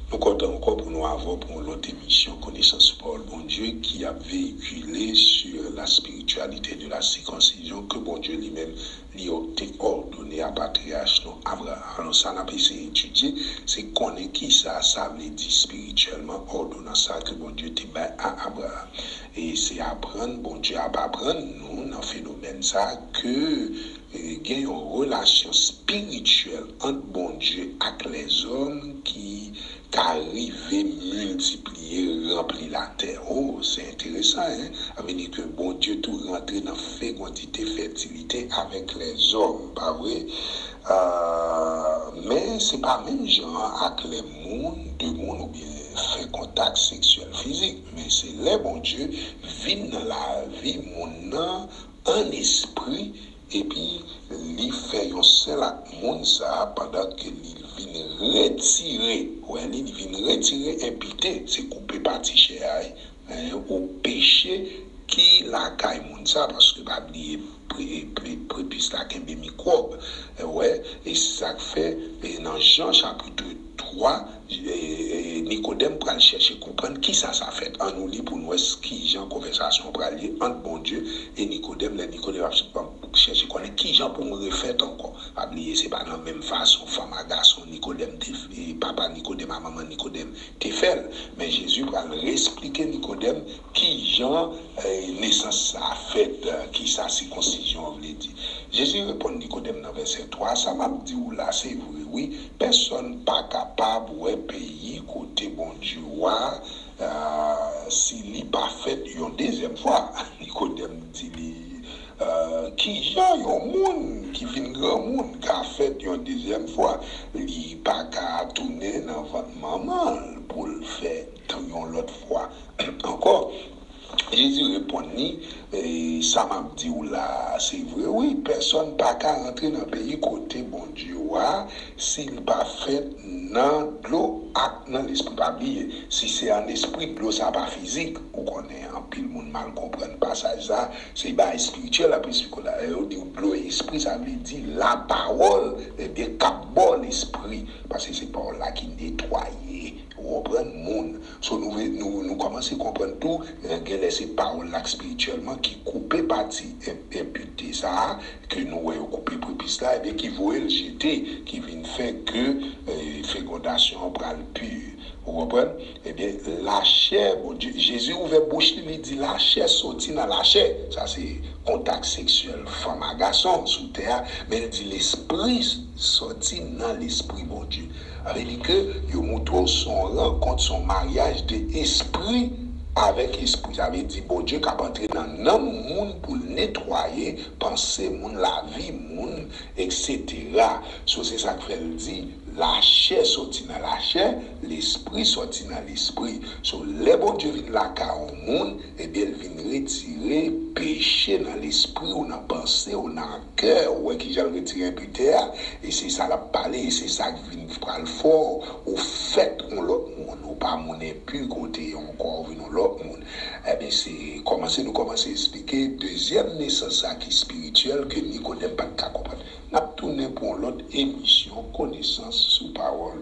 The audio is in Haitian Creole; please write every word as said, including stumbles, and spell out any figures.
Nou kontan ankò pou nou avè w pou yon lòt emisyon Konesans sou Pawòl Bondye ki ap veyikile sur la spiritualité de la circoncision ke Bondye li menm li te òdone a patriyach nou Abraram. Alò, sa n ap eseye etidye, se konnen kisa sa vle di espirityèlman, òdonans sa ke Bondye te bay a Abraram. E se aprann, Bondye ap aprann nou nan fenomèn sa ke, e, gen yon relasyon espirityèl ant Bondye ak lèzòm ki ka rive miltipliye, ranpli latè. Oh, se enteresan, en? Sa vle di ke Bondye tou rantre nan fekondite, fètilite avèk lèzòm, pa vre? Ah, men se pa menm jan an ak lè moun, de moun oubyen fè kontak seksyèl fizik. Men se lè Bondye vin nan lavi moun nan an espri, epi li fè yon sèl ak moun sa a pandan ke li vin retire, wè, li vin retire enpite, se koupe pati chè a, wi, en, ou peche ki lakay moun sa, paske pa bliye pre- pre- prepis la kenbe mikwòb, wè, e se sa k fè, e nan Jan chapit twa, e, e, Nikodèm pral chèche konprann kisa sa fèt. Ann nou li pou n wè s- kijan konvèsasyon an pral ye ant Bondye e Nikodèm, lè Nikodèm ap ch- ap chèche konnen kijan pou m refèt ankò. Pa bliye, se pa nan menm fason fanm a gason Nikodèm te, e papa Nikodèm a manman Nikodèm te fè l. Men Jezi pral reesplike Nikodèm kijan, e, nesans sa a fèt, e, kisa sikonsizyon an vle di. Jezi reponn Nikodèm nan vèsè twa, sa m ap di w la, se vre, wi, pèsonn pa kapab wè peyi kote Bondye wa, a, si li pa fèt yon dezyèm fwa. Nikodèm di li, a, kijan yon moun ki vin granmoun ka fèt yon dezyèm fwa? Li pa ka tounen nan vant manman l pou l fèt yon lòt fwa ankò. Jezi reponn li, e, sa m ap di w la a, se vre, wi, pèsonn pa ka rantre nan peyi kote Bondye wa si l pa fèt nan dlo ak nan Lespri. Pa bliye, si se an espri, dlo sa pa fizik. Ou konnen, anpil moun mal konprann pasaj sa, se bagay espirityèl ap esplike w la. Lè yo di w dlo e espri, sa vle di lapawòl, ebyen, k ap ba w lespri, paske se pawòl la ki netwaye, ou konprann, moun. So, nou, nou, nou kòmanse konprann tou, eh, genlè se pawòl la espirityèlman ki koupe pati en- enpite sa a, ke nou wè yo koupe prepis la, ebyen, ki voye l jete, ki vin fè ke, eh, fekondasyon an pral pi. Ou konprann? Ebyen, lachè, Bondye, Jezi ouvè bouch li, li di lachè soti nan lachè. Sa se kontak seksyèl fanm a gason sou tè a, men l di lespri soti nan lespri Bondye. Sa vle di ke yo montre w se yon rankont, se yon maryaj de espri avèk espri. Sa vle di Bondye k ap antre nan nanm moun pou l netwaye panse moun, lavi moun, etsetera. So, se sa k fè l di, lachè sòti nan lachè, lespri sòti nan lespri. So, lè Bondye vin lakay yon moun, ebyen, l vin retire peche nan lespri w, nan panse w, nan kè w. Ou wè kijan l retire enpite a? E se sa l ap pale, e se sa k vin pral fè w, ou fèt yon lòt moun, ou pa moun enpi ke w te ye ankò, ou vin yon lòt moun. Ebyen, se kòmanse, nou kòmanse eksplike dezyèm nesans sa ki espirityèl ke Nikodèm pa t ka konprann. N ap tounen pou yon lòt emisyon Konesans sou Pawòl